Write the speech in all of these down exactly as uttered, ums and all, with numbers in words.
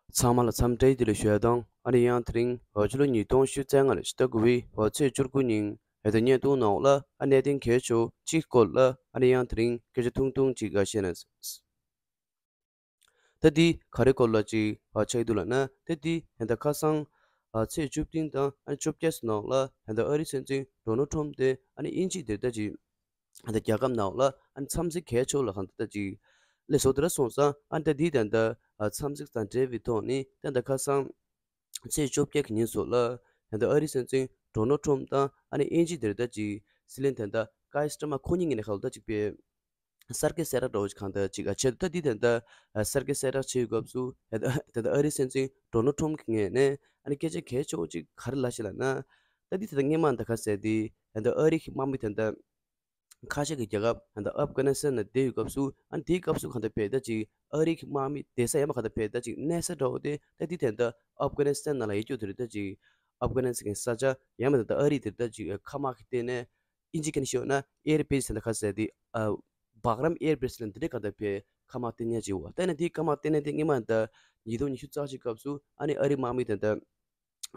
ཚང་མ་ལ་འཚམས་འདྲི་བདེ་ལེགས་ཞུ་ཡ་དང་ཨ་ནི་ཡང་དེ་རིང་ཕྱི་ལོ་ཉིས་སྟོང་ཉི་ཤུ་རྩ་ལྔ་ལོའི་ཕྱི་ཟླ་དགུ་པའི་ཚེས་བཅུ་དགུ་ཉིན་ཨེ་ད་བརྙན་ཐུང་ནང་ལ་ཨ་གནད་དོན་གལ་ཆེ་བོ་གཅིག་སྐོར་ལ་ཨ་ནི་ཡང་དེ་རིང་སྐད་ཆ་ཐུང་ཐུང་ཅིག་བཤད་ན། ད་འདི་ག་རེ་སྐོར་ལ་ཅིག་ཨ་ཆགས་ཀྱི་འདུག་ལབ་ན། ད་འདི་ཨེ་ད་ཁ་སང་ཨ་ཚེས་བཅུ་བདུན་དང་ཨ་ནི་བཅོ་བརྒྱད་ནང་ལ་ཨེ་ད་ཨ་རིའི་སྲིད་འཛིན་ཌོ་ནལ་ཊམ་དེ་ཨ་ནི་དབྱིན་ཇི་དེ་ད་ཅིག་ཨ་ད་རྒྱལ་ཁབ་ནང་ལ་ཨ་ནི་འཚམས་གཟིགས་གལ་ཆེ་བོ་ལ་གང་ད་ད་ཅིག་སླེབས་སོང་། དེ་འདྲ་སོང་ཙང་ཨ་ནི་ད་འདི་ད་ད་ཨ་འཚམས་གཟིགས་དང་འབྲེལ་བའི་ཐོག་ནས་ད་ད་ཁ་སང་ཚེས་བཅོ་བརྒྱད་ཀྱི་ཉིན་སོགས་ལ་ད་ད་ཨ་རིའི་སྲིད་འཛིན་ཌོ་ནལ་ཊམ་དང་ཨ་ནི་དབྱིན་ཇི་དེ་ད་ཅིག་སྲིད་བློན་ད་ད་ཀའི་སི་ཊ་མར་ཁོ་གཉིས་ཀྱི་ནས་གང་ད་ཅིག་པའི་གསར་འགོད་གསལ་བསྒྲགས་འདྲ་བོ་ཞིག་གང་ལྟར་ཅིག་ཨ་བྱས་འདུག་ད་འདི་ད་ལྟ་ཨ་གསར་འགོད་གསལ་བསྒྲགས་བྱེད་ཡོད་སྐབས་སུ་ད་ལྟ་ཨ་རིའི་སྲིད་འཛིན་ཌོ་ནལ་ཊམ་གྱི་ངོས་ནས་ཨ་ནི་སྐད་ཆ་གལ་ཆེ་བོ་ཅིག་ག་རེ་ལབ་ཤག་ལབ་ན། ད་འདི་ད་ལྟ་སྔོན་མ་ད་ག་ཟེར་དེ་ད་ལྟ་ཨ་རི་གི་དམག་མི་ད་ལྟ་ཁ་ཤས་ཀྱི་རྒྱལ་ཁབ་ད་ལྟ་ཨབ་གྷ་ནི་སི་ཐན་ནང་བསྡད་ཡོད་སྐབས་སུ་ཨ་ནི་དེའི་སྐབས་སུ་གང་ལྟར་བས་ད་ཅིག་ཨ་རི་གི་དམག་མི་བསྡད་ས་ཡང་མ་གང་ལྟར་བས་ད་ཅིག་གནས་ས་འདྲ་བོ་དེ་ད་འདི་ད་ལྟ་ཨབ་གྷ་ནི་སི་ཐན་ནང་ལ་ཡོད་རྒྱུ་དེ་རེད། ད་ཅིག་ཨབ་གྷ་ནི་སི་ཐན་གྱི་ས་ཆ་ཡང་མ་ད་ལྟ་ཨ་རི་དེ་ད་ཅིག་མཁའ་དམག་གི་སྟེང་ནས་དབྱིན་ཇི་སྐད་ནས་ཤོད་ན་ཨེར་བྷེ་སི་ཟེར་ན་ག་ཟེར་དེ། ཨ་སྦག་རམ་ཨེར་བྷེ་སི་ལ་འདི་འདྲའི་གང་ལྟར་བས་མཁའ་དམག་ལྟེ་གནས་ཅིག་ཡོད་པ། ད་ནི་དེའི་མཁའ་དམག་ལྟེ་གནས་དེ་སྔོན་མ་ད་ཉིས་སྟོང་ཉི་ཤུ་རྩ་གཅིག་སྐབས་སུ་ཨ་ནི་ཨ་རིའི་དམག་མི་དེ་ད་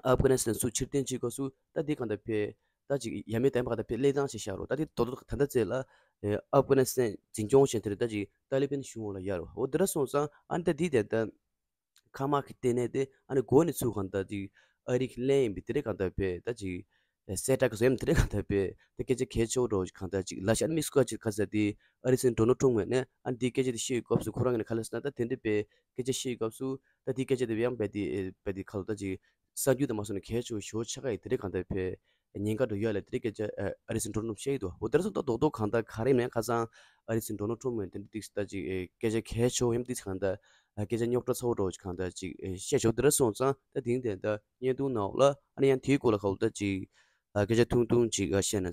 ཨབ་གྷ་ནི་སི་ཐན་སུ་ཕྱིར་འཐེན་བྱེད་སྐབས་སུ་ད་དེ་གང་ལྟར་བས་ད་ཅིག་ཡ་མེད་དམ་པ་གང་ལྟར་བས་གླེང་སྟངས་ཤིག་བཞག་རོགས། ད་དེ་རྡོག་རྡོག་ད་ལྟ་ཚེ་ལ་ཨ་ཨབ་གྷ་ནི་སི་ཐན་འཛིན་སྐྱོང་བྱེད་མཁན་དེ་རེད། ད་ཅིག་ཏཱ་ལི་བན་གཞུང་འོག་ལ་ཡོད་རེད་པ། འོ་དེ་འདྲ་སོང་ཙང་ཨ་ནི་ད་དེ་དེ་ད་མཁའ་དམག་གི་ལྟེ་གནས་དེ་ཨ་ནི་འགོ་ནས་ཚུར་གང་ལྟར་ཅིག་ཨ་རི་གིས་ལེན་ཡིན་པའི་དེ་རེད། གང་ལྟར་བས་ད་ཅིག་གསལ་བསྒྲགས་ཀྱི་བཟོ་ཡ་དེ་རེད། གང་ལྟར་བས་དེ་སྐད་ཆ་གལ་ཆེ་བོ་འདྲ་བོ་ཞིག་གང་ལྟར་ཅིག་ལབ་ཤག་ཨ་ནི་མི་སུ་ག་ཅིག་ག་ཟེར་དེ་ཨ་རིའི་སྲིད་འཛིན་ཌོ་ནལ་ཊམ་ངོས་ནས་ཨ་ནི་དེའི་སྐད་ཆ་དེ་བཤད་ཡོད་སྐབས་སུ་ཁོ་རང་ངོས་ནས་ག་ལབ་ཟེར་ན། ད་དེ་འདྲའི་བས་སྐད་ཆ་བཤད་ཡོད་སྐབས་སུ་ད་དེའི་སྐད་ཆ་དེ་ཡང་བས་དེ་བས་དེ་ག་ལ་ད་ཅིག་གསར་འགྱུར་དེ་མ་སོང་ནས་གལ་ཆེ་བོ་ཞེ་པོ་ཆགས་ཀྱི་ཡོད། དེ་རེད། གང་ལྟར་བས་ཉེན་ཁ་འདྲ་ཡོད་ལ་དེ་རིང་སྐད་ཆ་ཨ་ཨ་རིའི་སྲིད་འཛིན་ཌོ་ནལ་ཊམ་བཤད་ཀྱི་འདུག་འོ་དེ་འདྲ་སོང་ཙང་རྡོག་རྡོག་གང་ལྟར་ག་རེ་ཡིན་ནའང་ཁ་སང་ཨ་རིའི་སྲིད་འཛིན་ཌོ་ནལ་ཊམ་ངོས་ནས་དེ་འདྲ་ཏིག་ཙམ་ད་ཅིག་ཨེ་སྐད་ཆ་གལ་ཆེ་བོ་ཡིན་ཏིག་ཙམ་གང་ལྟར་ཨ་སྐད་ཆ་རྙོག་དྲ་ཚ་བོ་འདྲ་བོ་ཅིག་གང་ལྟར་ཅིག་ཨེ་བཤད་ཆོག་དེ་འདྲ་སོང་ཙང་ད་དེང་དེ་ལྟར་བརྙན་ཐུང་ནང་ལ་ཨ་ནི་ཡང་དེའི་སྐོར་ལ་ག་ལ་ད་ཅིག་ཨ་སྐད་ཆ་ཐུང་ཐུང་ཅིག་ཨ་བཤད་ན།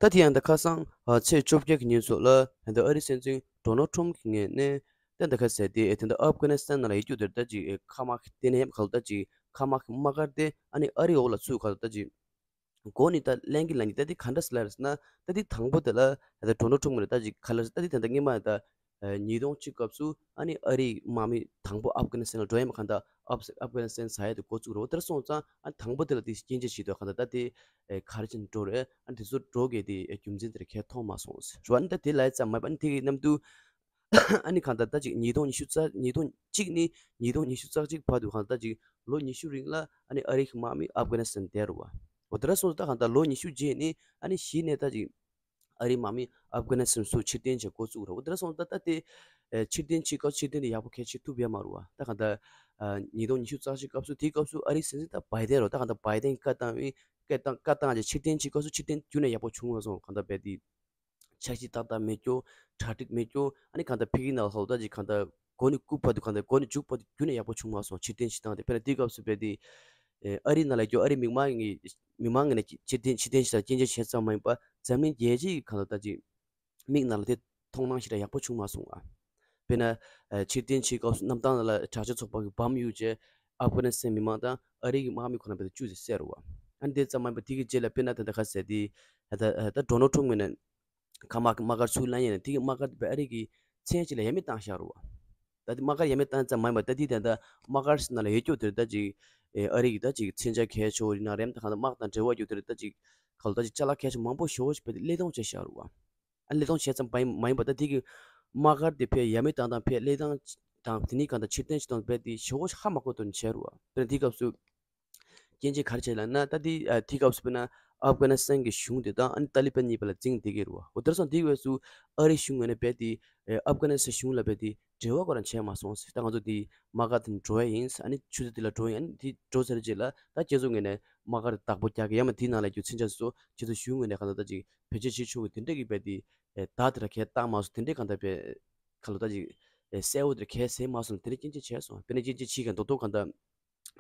ད་དེ་ཡང་ད་ཁ་སང་ཨ་ཚེས་བཅོ་བརྒྱད་ཀྱི་ཉིན་སོགས་ལ་ད་ལྟ་ཨ་རིའི་སྲིད་འཛིན་ཌོ་ནལ་ཊམ་གྱི་ངོས་ནས་ད་ལྟ་ག་ཟེར་དེ་ད་ལྟ་ཨབ་གྷ་ནི་སི་ཐན་ནང་ལ་ཡོད་རྒྱུ་དེར་ད་ཅིག་མཁའ་དམག་གི་ལྟེ་གནས་ཡང་ག་ལ་ད་ཅིག་མཁའ་དམག་གི་དམག་སྒར་དེ་ཨ་ནི་ཨ་རིའི་འོག་ལ་ཚུར་ག་ལ་ད་ཅིག་འགོ་ནས་ད་ལེན་གྱི་ལབ་ནི། ད་དེ་ག་འདྲ་སེ་ལབ་རེད་ཟེར་ན། ད་དེ་དང་པོ་དེ་ལ་ད་ལྟ་ཌོ་ནལ་ཊམ་ངོས་ནས་ད་ཅིག་ག་ལ་ད་དེ་ད་ལྟ་སྔོན་མ་ད་ཨ་ཉིས་སྟོང་གཅིག་སྐབས་སུ་ཨ་ནི་ཨ་རིའི་དམག་མི་དང་པོ་ཨབ་གྷ་ནི་སི་ཐན་ལ་འགྲོ་ཡ་མ་གང་ལྟར་ཨབ་ཨབ་གྷ་ནི་སི་ཐན་ཟ་ཡ་དེ་འགོ་བཙུགས་རེད། འོ་དེར་སོང་ཙང་ཨ་དང་པོ་དེ་ལ་དེ་སྐྱོན་བརྗོད་བྱེད་དུས་གང་ལྟར་ད་དེ་ཨེ་ག་རེ་བྱས་ནས་འགྲོ་རེད། ཨ་དེ་ཚོ་འགྲོ་གི་དེ་རྒྱུ་མཚན་དེ་ར་ཁས་མཐོང་མ་སོང་ཟེར་བ། ཨ་ནི་ད་དེ་ལབ་ཙམ་མ་ཡིན་པ་ཨ་ནི་དེ་གི་གནམ་དུས་ཨ་ནི་གང་ལྟར་ད་ཅིག་ཉིས་སྟོང་ཉི་ཤུ་རྩ་ཉིས་སྟོང་གཅིག་ནས་ཉིས་སྟོང་ཉི་ཤུ་རྩ་གཅིག་བར་དུ་གང་ལྟར་ད་ཅིག་ལོ་ཉི་ཤུ་རིང་ལ་ཨ་ནི་ཨ་རི་གི་དམག་མི་ཨབ་གྷ་ནི་སི་ཐན་བསྡད་རེད་པ། འོ་དེ་འདྲ་སོང་ཙང་ད་གང་ལྟར་ལོ་ཉི་ཤུ་རྗེས་ནས་ཨ་ནི་གཞི་ནས་ད་ཅིག་ཨ་རིའི་དམག་མི་ཨབ་གྷ་ནི་སི་ཐན་ཚུར་ཕྱིར་འཐེན་བྱེད་འགོ་བཙུགས་རེད། འོ་དེ་འདྲ་སོང་ཙང་ད་ད་དེ་ཨེ་ཕྱིར་འཐེན་བྱེད་སྐབས་ཕྱིར་འཐེན་དེ་ཡག་པོ་གང་ཡང་བྱེད་ཐུབ་ཡོད་མ་རེད་པ། ད་གང་ལྟར་ཨ་ཉིས་སྟོང་ཉི་ཤུ་རྩ་གཅིག་སྐབས་སུ་དེའི་སྐབས་སུ་ཨ་རིའི་སྲིད་འཛིན་ད་བྷའི་ཏན་རེད། ད་གང་ལྟར་བྷའི་ཏན་བཀའ་བཏང་བའི་བཀའ་བཏང་བཀའ་བཏང་རྗེས་ཕྱིར་འཐེན་བྱེད་སྐབས་སུ་ཕྱིར་འཐེན་རྒྱུན་ནས་ཡག་པོ་བྱུང་མ་སོང་། གང་ལྟར་བས་དེ་འཆར་གཞི་ཏག་ཏག་མེད་རྒྱུ། གྲ་སྒྲིག་མེད་རྒྱུ། ཨ་ནི་གང་ལྟར་ཕ་གིའི་ནང་ལ་ལྷོ་ད་ཅིག་གང་ལྟར་འགོ་ནས་རྐུབ་བར་དུ་གང་ལྟར་འགོ་ནས་མཇུག་བར་དུ་རྒྱུན་ནས་ཡག་པོ་བྱུང་མ་སོང་། ཕྱིར་འཐེན་བྱེད་སྟངས་དེ། དཔེར་ན་དེའི་སྐབས་སུ་བས་དེ་ཨ་རིའི་ནང་ལ་ཡོད་རྒྱུ་ཨ་རིའི་མི་མང་གི་མི་མང་ངོས་ནས་ཕྱིར་འཐེན་ཕྱིར་འཐེན་བྱེད་སྟངས་སྐྱོན་བརྗོད་བྱས་ཙམ་མ་ཡིན་པ་འཛམ་གླིང་རྒྱལ་སྤྱིའི་གང་ལྟར་ད་ཅིག་མིག་ནང་ལ་དེ་མཐོང་སྣང་ཞེ་དྲག་ཡག་པོ་བྱུང་མ་སོང་བ། དཔེར་ན་ཨ་ཕྱིར་འཐེན་བྱེད་སྐབས་སུ་གནམ་ཐང་ལ་དྲག་ཆས་ཚོགས་པ་གིས་བམ་གཡུགས་རྗེས་ཨབ་གྷ་ནི་སི་ཐན་མི་མང་དང་ཨ་རི་གི་དམག་མི་ཁོ་རང་བས་དེ་བཅུ་ཙམ་བསད་རེད་པ། ཨ་ནི་དེ་ཙམ་མ་ཡིན་པ་དེ་གི་རྗེས་ལ་དཔེར་ན་ད་ལྟ་ག་ཟེར་དེ་ད་ད་ཌོ་ནལ་ཊམ་ངོས་ནས་མཁའ་དམག་གི་དམག་སྒར་ཚུར་ལེན་ཡས་ནས་དེ་གི་དམག་སྒར་དེ་བས་ཨ་རི་གི་མཚན་ཅིག་ལ་ཡ་མེད་བཏང་བཞག་རེད་པ། ད་དེ་དམག་སྒར་ཡ་མེད་བཏང་ཙམ་མ་ཡིན་པ་ད་དེ་ད་ལྟ་དམག་སྒར་ནང་ལ་ཡོད་རྒྱུ་དེར་ད་ཅིག་ཨེ་ཨ་རི་གི་ད་ཅིག་མཚོན་ཆ་གལ་ཆེ་བོ་ཡིན་ན་རེད། ད་གང་ལྟར་དམག་དང་འབྲེལ་བ་ཡོད་དེར་ད་ཅིག་ག་ལ་ད་ཅིག་ཅ་ལག་གལ་ཆེ་མང་པོ་ཞེ་པོ་ཞིག་བས་དེ་གླས་གཏོང་བྱས་བཞག་རེད་པ། ཨ་གླས་གཏོང་བྱས་ཙམ་པ་མ་ཡིན་པ་ད་དེ་གི་དམག་སྒར་དེ་བས་ཡ་མེད་བཏང་སྟངས་བས་གླས་སྟངས་དང་དེ་ནས་གང་ལྟར་ཕྱིར་འཐེན་བྱེད་སྟངས་བས་དེ་ཞེ་པོ་ཞིག་ཧ་མ་གོ་ཐུབ་ནས་བྱས་རེད་པ། དཔེར་ན་དེའི་སྐབས་སུ་སྐྱོན་བརྗོད་ག་རེ་བྱས་ལབ་ན། ད་དེ་ཨ་དེའི་སྐབས་སུ་དཔེར་ན་ཨབ་གྷ་ནི་སི་ཐན་གྱི་གཞུང་དེ་དང་ཨ་ནི་ཏཱ་ལི་བན་གཉིས་བར་ལ་འཛིང་བསྡད་ཀྱི་རེད་པ། འོ་དེར་སོང་དེའི་སྐབས་སུ་ཨ་རིའི་གཞུང་ངོས་ནས་བས་དེ་ཨ་ཨབ་གྷ་ནི་སི་ཐན་གཞུང་ལ་བས་དེ་འབྲེལ་བ་ཁོ་རང་བྱས་མ་སོང་ཟེར། ད་ང་ཚོ་དེ་དམག་སྒར་དེ་འགྲོ་ཡ་ཡིན་ཟེར། ཨ་ནི་ཆུ་ཚོད་དེ་ལ་འགྲོ་ཡིན། ཨ་ནི་དེ་འགྲོ་ཚར་རྗེས་ལ་ད་ཁྱེད་ཚོ་ངོས་ནས་དམག་སྒར་བདག་པོ་རྒྱག་གི་ཡ་མ་དེའི་ནང་ལ་རྒྱུ་མཚན་ཆ་སོ་ཁྱེད་ཚོ་གཞུང་ངོས་ནས་གང་ལྟར་ད་ཅིག་བེད་སྤྱོད་བྱེད་ཆོག་གི་དེ་འདྲ་གི་བས་དེ་ཨེ་བརྡ་དེ་ར་ཁས་བཏང་མ་སོང་། དེ་འདྲའི་གང་ལྟར་བས་ག་ལ་ད་ཅིག་ཨེ་གསལ་བོ་དེ་ར་ཁས་ཟེར་མ་སོང་། དེ་འདྲ་སྐྱོན་བརྗོད་བྱས་སོང་། དཔེར་ན་སྐྱོན་བརྗོད་བྱས་ཀྱང་རྡོག་རྡོག་གང་ལྟར་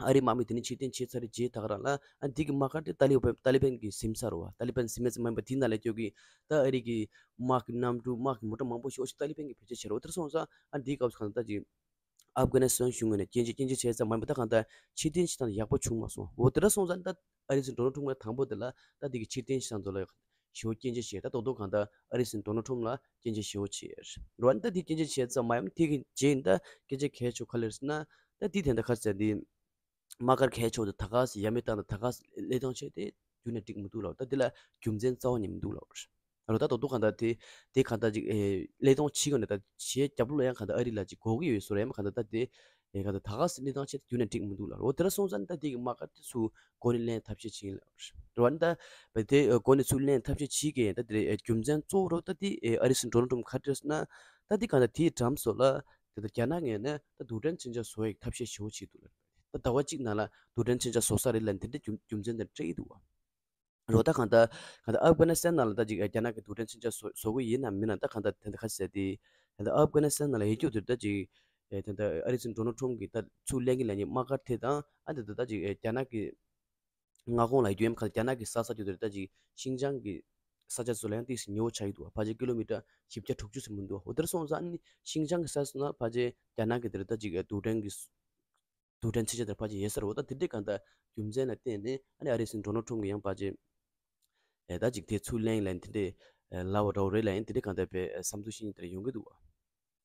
ཨ་རིའི་དམག་མི་དེ་ནས་ཕྱིར་འཐེན་བྱས་ཚར་རྗེས་ད་ག་རང་ལ་ཨ་འདི་གི་དམག་སྒར་དེ་ཏཱ་ལི་ཏཱ་ལི་བན་གྱིས་ཟིན་ཚར་བ། ཏཱ་ལི་བན་ཟིན་མེད་ཙམ་མ་ཡིན་པ་དེའི་ནང་ལ་སྐྱོད་ཀྱི་ད་ཨ་རི་གི་དམག་གི་གནམ་གྲུ་དམག་གི་མོ་ཊ་མང་པོ་ཞིག་ཏཱ་ལི་བན་གྱིས་བེད་སྤྱོད་བྱས་རེད། འོ་དེར་སོང་ཙང་ཨ་འདིའི་སྐབས་སུ་གང་ལྟར་ཅིག་ཨབ་གྷ་ནི་སི་ཐན་གཞུང་ངོས་ནས་སྐྱོན་བརྗོད་སྐྱོན་བརྗོད་བྱས་ཙམ་མ་ཡིན་པ་ད་གང་ལྟར་ཕྱིར་འཐེན་བྱེད་སྟངས་ཡག་པོ་བྱུང་མ་སོང་། འོ་དེ་འདྲ་སོང་ཙང་ད་ཨ་རི་སྲིད་འཛིན་ཌོ་ནལ་ཊམ་དང་པོ་དེ་ལ་ད་འདི་གི་ཕྱིར་འཐེན་བྱེད་སྟངས་དེ་ལ་ ཞེ་པོ་སྐྱོན་ཆ་བྱས། ད་རྡོག་རྡོག་གང་ལྟར་ཨ་རིའི་སྲིད་འཛིན་ཌོ་ནལ་ཊམ་ཕ་ལ་སྐྱོན་ཆ་ཞེ་པོ་བྱས་རེད་བ། ད་འདི་སྐྱོན་ཆ་བྱས་ཙམ་མ་ཡིན་པར་དེ་གི་རྗེས་ད་སྐད་ཆ་གལ་ཆེ་ཤོས་ག་རེ་རེད་ཟེར་ན། ད་འདི་དེ་འདྲ་ག་རེ་ཟེར། འདི་དམག་སྒར་གལ་ཆེ་ཤོས་དེ་ད་ག་སེ་ཡར་མར་བཏང་དང་ད་ག་སེ་གློད་གཏོང་བྱས་ཏེ་རྒྱུན་ནས་འགྲིག་མི་འདུག་ལབ། ད་འདི་ལ་རྒྱུ་མཚན་རྩ་བ་ནས་མི་འདུག་ལབ་རེད། རོ། ད་རྡོག་རྡོག་གང་ལྟར་དེ་དེ་གང་ལྟར་ཅིག་ཨེ་གློད་གཏོང་བྱེད་དགོས་ནས། ད་གཞན་རྒྱབ་ལོགས་ལ་ཡང་གང་ལྟར་ཨ་རི་ལ་ཅིག་དགོས་ཀྱི་ཡོད་བཟོ་འདྲ་ཡིན་པ། གང་ལྟར་ད་དེ་ཨེ་གང་ལྟར་ད་ག་སེ་གློད་གཏོང་བྱས་ཏེ་རྒྱུན་ནས་འགྲིག་མི་འདུག་ལབ། འོ་དེ་འདྲ་སོང་ཙང་ད་དེ་གི་དམག་སྒར་དེ་ཚུར་འགོ་ནས་ལེན་ཐབས་ཤེས་བྱེད་ཀྱི་ཡིན་ལབ་རེད། རོ། ཨ་ནི་ད་བས་དེ་ཨེ་འགོ་ནས་ཚུར་ལེན་ཐབས་ཤེས་བྱེད་ཀྱི་ཡིན། ད་དེ་ཨེ་རྒྱུ་མཚན་གཙོ་བོ་རོ། ད་དེ་ཨེ་ཨ་རིའི་སྲིད་འཛིན་ཌོ་ནལ་ཊམ་ཕ་ག་རེ་ཟེར་ན། ད་དེ་གང་ལྟར་དེའི་འགྲམ་སོགས་ལ་དེ་ད་རྒྱ་ནག་ངོས་ནས་ད་རྡུལ་ཕྲན་མཚོན་ཆ་བཟོ་ཡག་ཐབས་ཤེས་ཞེ་པོ་བྱེད་འདུག་ལབ། ད་ཟླ་བ་གཅིག་ནང་ལ་རྡུལ་ཕྲན་མཚོན་ཆ་བཟོ་ས་རེད་ལབ། དེ་འདྲའི་རྒྱུ་རྒྱུ་མཚན་དེ་སྤྲད་ཀྱི་འདུག་བ། རོ། ད་གང་ལྟར་གང་ལྟར་ཨབ་གྷ་ནི་སི་ཐན་ནང་ལ་ད་ཅིག་རྒྱ་ནག་གི་རྡུལ་ཕྲན་མཚོན་ཆ་བཟོ་བཟོ་གི་ཡིན་ནམ་མིན་ནམ། ད་གང་ལྟར་དེ་འདྲ་ག་རེ་ཟེར། དེ་གང་ལྟར་ཨབ་གྷ་ནི་སི་ཐན་ནང་ལ་ཡོད་རྒྱུ་དེ་ད་ཅིག་ཨེ་དེ་འདྲ་ཨ་རིའི་སྲིད་འཛིན་ཌོ་ནལ་ཊམ་ཕ་གིས་ད་ཚུར་ལེན་གྱི་ལབ་མཁན་དམག་སྒར་དེ་དང་། ཨ་དེ་ད་ད་ཅིག་ཨེ་རྒྱ་ནག་གི་མངའ་ཁོངས་ལ་ཡོད་མཁན་རྒྱ་ནག་གི་ས་ས་རྒྱུ་དེ་ད་ཅིག་ཤིན་ཅང་གི་ས་ཆ་ཚོ་ལ་ཡང་ཏོག་ཙམ་ཉེ་བོ་ཆགས་ཀྱི་འདུག་བ། ཕལ་ཆེར་ཀི་ལོ་མི་ཊར་བཞི་བརྒྱ་དྲུག་ཅུ་ཙམ་མི་འདུག་བ། འོ་དེ་འདྲ་སོང་ཙང་ཨ་ནི་ཤིན་ཅང་གི་ས་ས་ན་ཕལ་ཆེར་རྒྱ་ནག་གི་དེ་རེད། ད་ཅིག་རྡུལ་ཕྲན་གྱི་རྡུལ་ཕྲན་མཚོན་ཆ་དེ་ཕལ་ཆེར་ཡོད་ས་རེད་བ། ད་དེ་འདྲའི་གང་ལྟར་རྒྱུ་མཚན་ལ་བརྟེན་ནས་ཨ་ནི་ཨ་རིའི་སྲིད་འཛིན་ཌོ་ནལ་ཊམ་ཕ་གིས་ཡང་ཕལ་ཆེར་ཨེ་ད་ཅིག་དེ་ཚུར་ལེན་ལབ་དེ་འདྲའི་ཨེ་ལབ་པ་འདྲ་བོ་རེད་ལབ། ཡང་དེ་འདྲའི་གང་ལྟར་བས་ཨེ་བསམ་ཚུལ་བཤད་མཁན་དེ་འདྲ་ཡོང་གི་འདུག་བ།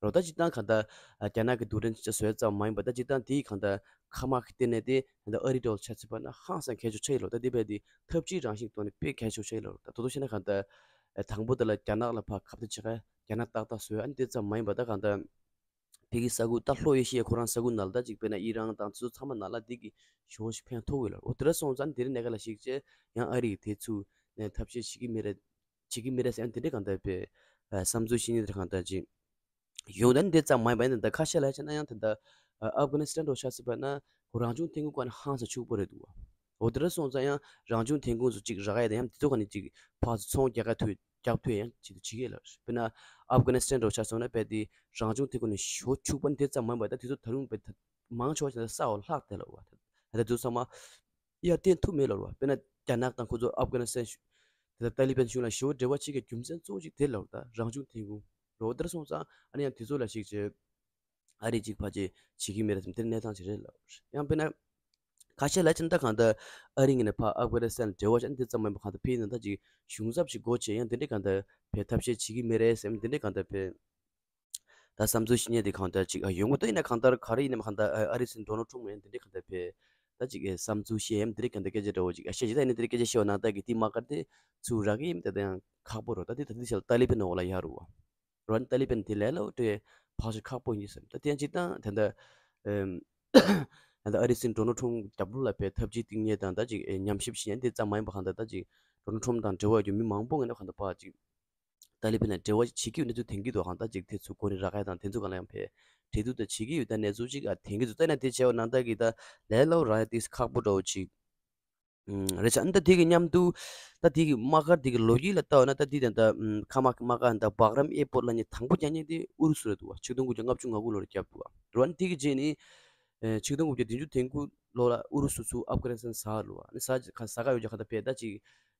རོ། ད་སྤྱིར་བཏང་གང་ལྟར་ཨ་རྒྱ་ནག་གི་རྡུལ་ཕྲན་མཚོན་ཆ་བཟོ་ཡག་ཙམ་མ་ཡིན་པ། ད་སྤྱིར་བཏང་དེའི་གང་ལྟར་མཁའ་དམག་གི་སྟེང་ནས་དེ་གང་ལྟར་ཨ་རི་འདྲ་བོ་ཆ་བཞག་པ་ན་ཧང་སང་གལ་ཆེ་ཤོས་ཆགས་ཀྱི་ལབ། ད་དེ་བས་དེ་འཐབ་ཇུས་རང་བཞིན་ཐོག་ནས་དཔེ་གལ་ཆེ་ཤོས་ཆགས་ཀྱི་ལབ། ད་དོ་དོ་བཤད་ན་གང་ལྟར་ཨ་དང་པོ་དེ་ལ་རྒྱ་ནག་ལ་ཕར་ཁ་གཏད་བྱེད་མཁན་རྒྱ་ནག་ཏག་ཏག་བཟོ་ཡག་ཨ་ནི་དེ་ཙམ་མ་ཡིན་པ། ད་གང་ལྟར་ཕ་གི་ས་ཁུལ་ད་ལྷོ་ཨེ་ཤི་ཡའི་ཁོ་རང་ས་ཁུལ་ནང་ལ། ད་ཅིག་དཔེར་ན་ཨི་རན་དང་དེ་ཚོ་ཚང་མ་ནང་ལ་དེ་གི་ཞེ་པོ་ཞིག་ཕན་ཐོགས་ཡོད་ལབ། འོ་དེ་འདྲ་སོང་ཙང་དེ་རིང་གནད་འགག་ལ་གཞིགས་བྱས་ཡང་ཨ་རི་གིས་དེ་ཚུར་ལེན་ཐབས་ཤེས་བྱེད་ཀྱི་མེད་རེད། བྱེད་ཀྱི་མེད་རེད་ཟེར་ཡང་དེ་འདྲའི་གང་ལྟར་བས་ཨ་བསམ་ཚུལ་བཤད་མཁན་དེ་འདྲ་གང་ལྟར་ཅིག་ཡོང་། ད་ནི་དེ་ཙམ་མ་ཡིན་པ། ཡང་ད་ལྟ་ཁ་ཤས་ལ་བྱས་ན་ཡང་ད་ལྟ་ཨ་ཨབ་གྷ་ནི་སི་ཐན་འདྲ་བོ་ཆ་བཞག་པ་ན་ཁོ་རང་བྱུང་ཐོན་ཁུངས་སྒང་ནས་ཧང་སང་ཕྱུག་པོ་རེད་འདུག་བ། འོ་དེ་འདྲ་སོང་ཙང་ཡང་རང་བྱུང་ཐོན་ཁུངས་ཚོ་ཅིག་རག་ཡག་དང་། ཡང་དེ་ཚོ་ག་ནས་ཅིག་ཕར་ཚུར་ཚོང་རྒྱག་ག་ཐུབ། རྒྱག་ཐུབ་ཡག་ཡང་བྱེད་དུ་བྱེད་ཀྱི་ལབ། དཔེར་ན་ཨབ་གྷ་ནི་སི་ཐན་འདྲ་བོ་ཆ་བཞག་ན་དཔེ་དེ་རང་བྱུང་ཐོན་ཁུངས་ནས་ཞེ་པོ་ཕྱུག་པ་ནི་དེ་ཙམ་མ་ཡིན་པ། ད་དེ་ཚོ་ད་རུང་དཔེ་ད་མང་ཆེ་བ་ཞིག་ད་ས་འོག་ལྷག་བསྡད་ལབ་བ། ད་དེ་ཚོ་ཚང་མ་ཡར་བཏོན་ཐུབ་མེད་ལབ་བ། དཔེར་ན་རྒྱ་ནག་དང་ཁོ་ཚོ་ཨབ་གྷ་ནི་སི་ཐན་གཞུང་དེ་ད་ཏཱ་ལི་བན་གཞུང་ལ་ཞེ་པོ་འབྲེལ་བ་བྱེད་ཀྱི་རྒྱུ་མཚན་གཙོ་བོ་གཅིག་དེ་ལབ། ད་རང་བྱུང་ཐོན་ཁུངས་རོ། དེ་འདྲ་སོང་ཙང་ཨ་ནི་ཡང་དེ་ཚོ་ལ་གཞིགས་བྱས་ཨ་རི་ཅིག་ཕལ་ཆེར་བྱེད་ཀྱི་མེད་རེད་བསམ། དེ་གནས་སྟངས་ཅིག་རེད་ལབ། ཡང་དཔེར་ན་ཁ་ཤས་ལ་བྱས་ན་ད་གང་ལྟར་ཨ་རི་ངོས་ནས་ཕར་ཨབ་གྷ་ནི་སི་ཐན་ལ་འབྲེལ་བ་བྱས་ན་དེ་ཙམ་མ་ཡིན་པ། གང་ལྟར་ཕ་གི་ནང་ད་ཅིག་གཞུང་ཚབ་ཅིག་སྒོ་ཕྱེ་ཡང་དེ་འདྲའི་གང་ལྟར་བས་ཐབས་ཤེས་བྱེད་ཀྱི་མེད་རེད་བསམ། དེ་འདྲའི་གང་ལྟར་བས་ད་བསམ་ཚུལ་བཤད་མཁན་དེ་གང་ལྟར་ཅིག་ཨ་ཡོང་གི་འདུག། ཡིན་ན་གང་ལྟར་ག་རེ་ཡིན་ནའང་གང་ལྟར་ཨ་ཨ་རིའི་སྲིད་འཛིན་ཌོ་ནལ་ཊམ་ཕ་ཡང་དེ་འདྲའི་གང་ལྟར་བས་ད་ཅིག་ཨེ་བསམ་ཚུལ་བཤད་ཡ་དེ་འདྲའི་གང་ལྟར་སྐད་ཆ་འདྲ་བོ་ཅིག་ཨ་བཤད་ཅིག། ད་ཡིན་ན་དེ་འདྲའི་སྐད་ཆ་བཤད་པ་ནང་ལྟར་གྱི་དེ་དམག་སྒར་དེ་ཚུར་རག་གི་ཡིན་ད་ད་ཡང་ཁག་པོ་རེད། ད་དེ་ད་ལྟའི་ཆར་ལ་ཏཱ་ལི་བན་འོག་ལ་ཡོད་རེད་བ། རོ། ཨ་ནི་ཏཱ་ལི་བན་དེ་ལས་སླ་པོ་དེ་ཕལ་ཆེར་ཁག་པོ་ཡིན་བསམ། ད་དེ་ཡང་སྤྱིར་བཏང་ད་ལྟ་ཨེམ་ད་ལྟ་ཨ་རིའི་སྲིད་འཛིན་ཌོ་ནལ་ཊམ་ཕ་རྒྱབ་ལོགས་ལ་བས་ཐབས་ཇུས་སྟེང་ཉེ་དང་ད་ཅིག་ཨེ་ཉམས་ཞིབ་བྱེད་ཡ་དེ་ཙམ་མ་ཡིན་པ། གང་ལྟར་ད་ཅིག་ཌོ་ནལ་ཊམ་ཕ་དང་འབྲེལ་བ་ཡོད་རྒྱུ་མི་མང་པོ་ངོས་ནས་གང་ལྟར་ཕར་ཅིག་ཏཱ་ལི་བན་ལ་འབྲེལ་བ་བྱེད་ཀྱི་ཡོད་གནས་ཚུལ་ཐོན་གྱི་འདུག། གང་ལྟར་ཅིག་དེ་ཚུར་འགོ་ནས་རག་ཡ་དང་དེ་ཚོ་སྒང་ལ་ཡང་བས་འབྲེལ་གཏུག་ད་བྱེད་ཀྱི་ཡོད་ད་གནས་ཚུལ་ཅིག་ཨ་ཐོན་གྱི་འདུག། ད་ཡིན་ན་དེ་བྱས་པ་ནང་ལྟར་གྱི་ད་ལས་སླ་པོ་རག་ཡ་དེ་ཁག་པོ་འདྲ་བོ་ཅིག་ཨུམ་རེད་ཤག། ཨ་ནི་ད་དེ་གི་མཉམ་དུ་ད་དེ་གི་དམག་སྒར་དེ་གི་ལོ་རྒྱུས་ལ་ལྟ་བ་ན། ད་དེ་ད་ད་ཨུམ་མཁའ་དམག་གི་དམག་སྒར་ད་སྦག་རམ་ཨེར་པོར་ཊི་ལབ་མཁན་དང་པོ་རྒྱག་མཁན་དེ་ཨུ་རུ་སུ་རེད་འདུག་བ། ཆིག་སྟོང་དགུ་བརྒྱ་ལྔ་བཅུ་ང་དགུ་ལོར་བརྒྱབ་འདུག་བ། རེད་བ། ཨ་ནི་དེ་གི་རྗེས་ནི་ཨེ་ཆིག་སྟོང་དགུ་བརྒྱ་བདུན་ཅུ་དོན་དགུ་ལོ་ལ་ཨུ་རུ་སུ་ཚུར་ཨབ་གྷ་ནི་སི་ཐན་ཟ་ལབ་བ། ཨ་ནི་ཟ་ཟ་ག་ཡོད་ཀྱང་གང་ལྟར་བས་ད་ཅིག་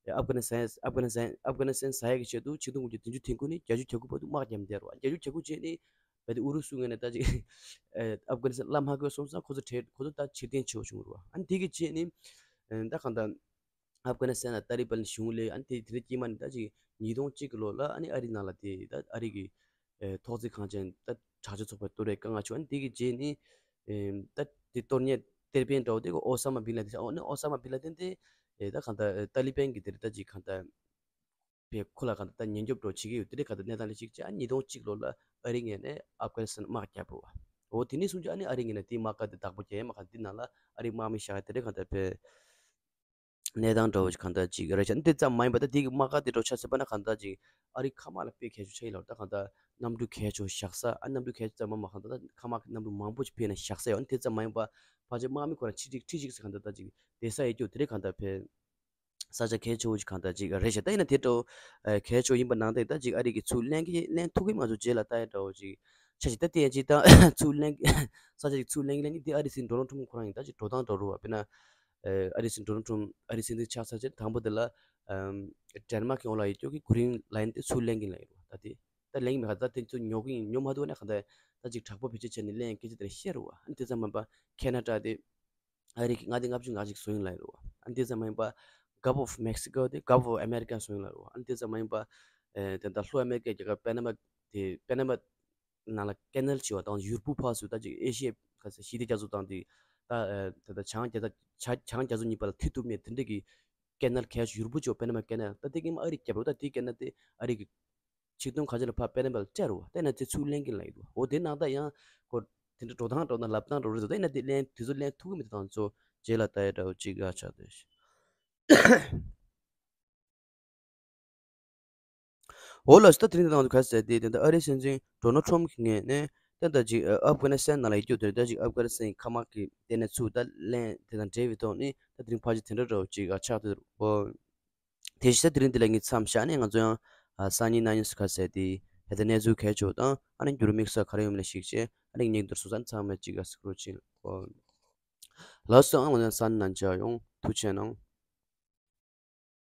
ཨབ་གྷ་ནི་སི་ཐན་ཨབ་གྷ་ནི་སི་ཐན་ཨབ་གྷ་ནི་སི་ཐན་ཟ་ཡག་གི་ཆེད་དུ་ཆིག་སྟོང་དགུ་བརྒྱ་བདུན་ཅུ་དོན་དགུ་ནས་བརྒྱད་ཅུ་གྱ་དགུ་བར་དུ་དམག་བརྒྱབ་བསྡད་རེད་བ། བརྒྱད་ཅུ་གྱ་དགུ་རྗེས་ནི་བས་དེ་ཨུ་རུ་སུ་ངོས་ནས་ད་ཅིག་ཨེ་ཨབ་གྷ་ནི་སི་ཐན་བླ་མ་དགོས་སོང་ཙང་ཁོ་ཚོ་བྲལ། ཁོ་ཚོ་ད་ཕྱིར་འཐེན་བྱེད་དགོས་བྱུང་རེད་བ། ཨ་ནི་དེ་གི་རྗེས་ནི་ཨེ་ད་གང་ལྟར་ཨབ་གྷ་ནི་སི་ཐན་ལ་ཏཱ་ལི་བན་གཞུང་སླེབས། ཨ་ནི་དེ་དེ་རིང་དཀྱིལ་མ་ནས་ད་ཅིག་ཉིས་སྟོང་གཅིག་གི་ལོ་ལ་ཨ་ནི་ཨ་རི་ནང་ལ་དེ་ད་ཨ་རི་གི་ཨེ་ཐོག་བརྩེགས་ཁང་ཆེན་ད་དྲག་སྤྱོད་ཚོགས་པས་གཏོར་བའི་དཀའ་ངལ་བྱུང་། ཨ་ནི་དེ་གི་རྗེས་ནི་ཨེ་ད་དེ་གཏོར་མཁན་གཏེར་སྤེལ་འདྲ་བོ་དེ་ཨོ་ས་མ་བིན་ལ་དིན། ཨོ་ནི་ཨོ་ས་མ་བིན་ལ་དིན་དེ་ཨེ་ད་གང་ལྟར་ཨེ་ཏཱ་ལི་བན་གི་དེ་རིང་ད་ཅིག་གང་ལྟར་བས་ཁོ་ལ་གང་ལྟར་ད་ཉེན་སྐྱོབ་འདྲ་བོ་བྱེད་ཀྱི་ཡོད། དེ་འདྲའི་གང་ལྟར་གནས་སྟངས་ལ་གཞིགས་བྱས་ཨ་ཉིས་སྟོང་གཅིག་ལོ་ལ་ཨ་རི་ངོས་ནས་ཨབ་གྷ་ནི་སི་ཐན་དམག་བརྒྱབ་པ་རེད་བ། འོ་དེ་ནས་བཟུང་བྱས་ཨ་ནི་ཨ་རི་ངོས་ནས་དེའི་དམག་སྒར་དེ་བདག་པོ་རྒྱག་ཡ་མ་གང་དེ་ནང་ལ་ཨ་རིའི་དམག་མི་བཞག་ཡ་དེ་འདྲའི་གང་ལྟར་བས་གནས་སྟངས་འདྲ་བོ་ཞིག་གང་ལྟར་ཅིག་རེད་ཤག། འདི་ཙམ་མ་ཡིན་པ་ད་དེ་གི་དམག་སྒར་དེ་འདྲ་ཆ་བཞག་པ་ན་གང་ལྟར་ཅིག་ཨ་རིའི་མཁའ་དམག་ལ་དཔེ་གལ་ཆེ་ཤོས་ཆགས་ཡོད་ལབ། ད་གང་ལྟར་གནམ་གྲུ་གལ་ཆེ་ཤོས་བཞག་ས། ཨ་གནམ་གྲུ་གལ་ཆེ་ཙམ་མ་མ་གང་ལྟར་ད་མཁའ་དམག་གི་གནམ་གྲུ་མང་པོ་ཞིག་ཕེབས་ནས་བཞག་ས་ཡོད། ཨ་ནི་དེ་ཙམ་མ་ཡིན་པ་ཕལ་ཆེར་དམག་མི་ཁོ་རང་ཁྲི་གཅིག་ཁྲི་གཅིག་ཙམ་གང་ལྟར་ད་ཅིག་བསྡད་ས་ཡོད་རྒྱུ་དེ་འདྲའི་གང་ལྟར་བས་ས་ཆ་གལ་ཆེ་བོ་ཞིག་གང་ལྟར་ཅིག་རེད་ཤག། ད་ཡིན་ན་དེ་འདྲ་བོ་ཨ་གལ་ཆེ་བོ་ཡིན་པ་ནང་བཞིན་ད་ཅིག་ཨ་རི་གིས་ཚུར་ལེན་གི་ལེན་ཐུབ་ཀྱི་མ་བཟོ་རྗེས་ལ་ལྟ་ཡ་འདྲ་བོ་ཅིག་ཆ་ཞིག་ད་དེ་ཡང་ཅིག་ད་ཚུར་ལེན་ས་ཆ་ཅིག་ཚུར་ལེན་གི་ལེན་གི་དེ་ཨ་རིའི་སྲིད་འཛིན་ཌོ་ནལ་ཊམ་ཁོ་རང་ཡིན་ད་ཅིག་འགྲོ་སྟངས་འདྲ་བོ་རེད་བ། དཔེར་ན་ཨ་རིའི་སྲིད་འཛིན་ཌོ་ནལ་ཊམ་ཨ་རིའི་སྲིད་འཛིན་ཆགས་ཚར་རྗེས་དང་པོ་དེ་ལ་ཨམ་ཌེན་མཱག་གི་འོག་ལ་ཡོད་ཀྱོག་གི་གྷི་རིན་ལའིན་དེ་ཚུར་ལེན་གི་ལབ་ཡོད་རེད་བ། ད་དེ་ད་ལེན་གི་མེད་ཁ་ད་དེ་ཚོ་ཉོ་གི་ཡིན། ཉོ་མ་ཐུབ་ན་ག་ད་ད་ཅིག་དྲག་པོ་བེད་སྤྱོད་བྱས་ནས་ལེན་སྐད་ཆ་དེ་རེད་བཤད་རེད་བ། ཨ་ནི་དེ་ཙམ་མིན་པ་ཁེ་ན་ཌ་དེ་ཨ་རི་གིས་མངའ་སྡེ་ལྔ་བཅུ་ང་གཅིག་བཟོ་ཡིན་ལབ་ཡོད་རེད་བ། ཨ་ནི་དེ་ཙམ་མིན་པ་ Gulf of Mexico དེ་Gulf of America སོང་ཡིན་ལ་རོ། ཨ་ནི་དེ་ཙམ་མ་ཡིན་པ། ཨེ་དེ་ད་ལྷོ་ཨ་མེ་རི་ཀའི་རྒྱལ་ཁབ་པེ་ན་མ་དེ་པེ་ན་མ་ནང་ལ་ཀེ་ནལ་བྱས་པ་དང་ཡུར་བུ་ཕར་ཚུར་ད་ཅིག་ཨེ་ཤི་ཡའི་ག་ས་ཞི་བདེ་རྒྱ་མཚོ་དང་དེ་ད་ཨེ་དེ་ད་བྱང་རྒྱ་ད་བྱང་རྒྱ་མཚོ་གཉིས་བར་ལ་མཐུད་ཐུབ་མེད་དེ་འདྲ་གི་ཀེ་ནལ་གལ་ཆེ་ཡུར་བུ་བྱས་པ་པེ་ན་མ་ཀེ་ནལ། ད་དེ་གི་མ་ཨ་རི་རྒྱབ་རོ། ད་དེ་ཀེ་ནལ་དེ་ཨ་རི་གི་ཆིག་སྟོང་ཁ་ཤས་ལ་ཕར་པེ་ན་མ་ལ་སྤྲད་རོ། ད་ན་དེ་ཚུར་ལེན་གི་ལ་ཡིན་འདུག་འོ་དེ་ནང་ད་ཡང་ཁོ་དེ་འདྲ་འགྲོ་སྟངས་འགྲོ་ན་ལབ་སྟངས་འགྲོ་རེད་འདུག་ད་ན་དེ་ལེན་དུས་ཚོད་ལེན་ཐུབ་གི་མེད་དང་ཚོ་རྗེས་ལ་ད་ཡ་འདྲ་བོ་ཅིག་ག་ཆགས་དེ། འོ་ལགས་སོ། ད་དེ་རིང་འདི་དང་དུ་ག་ཟེར་ཏེ་དེ་ད་ཨ་རིའི་སྲིད་འཛིན་ཌོ་ནལ་ཊམ་གྱི་ངོས་ནས་ད་ད་ཅིག་ཨ་ཨབ་གྷ་ནི་སི་ཐན་ནང་ལ་ཡོད་རྒྱུ་དེ་ད་ཅིག་ཨབ་གྷ་ནི་སི་ཐན་གྱི་མཁའ་དམག་གི་དེ་ནས་ཚུར་ད་ལེན་དེ་དང་འབྲེལ་བའི་ཐོག་ནས་ད་དེ་རིང་ཕལ་ཆེར་དེ་འདྲ་འདྲ་བོ་ཅིག་ཨ་ཆགས་ཐུབ་འོ། དེ་བཞིན་ད་དེ་རིང་འདི་ལ་ངས་མཚམས་བཞག་ནས་ང་ཚོ་ཡང་ཨ་སང་ཉིན་གནངས་ཉིན་སུ་ག་ཟེར་ཏེ་ཧེ་ད་གནས་ཚུལ་གལ་ཆེ་བ་དང་ཨ་ནི་འགྱུར་དམིགས་ས་ག་རེ་ཡོད་མེད་ལ་གཞིགས་བྱས་ཨ་ནི་ངས་འདིར་སོང་ཙང་ཚང་མས་ཅིག་ཨ་སི་ཀྲོ་ཆེན་འོ། ལགས་སོ། ཨང་ང་ཚོ་ཡང་སང་ཉིན་ནང་མཇལ་ཡོང་། ཐུགས་རྗེ་གནང་།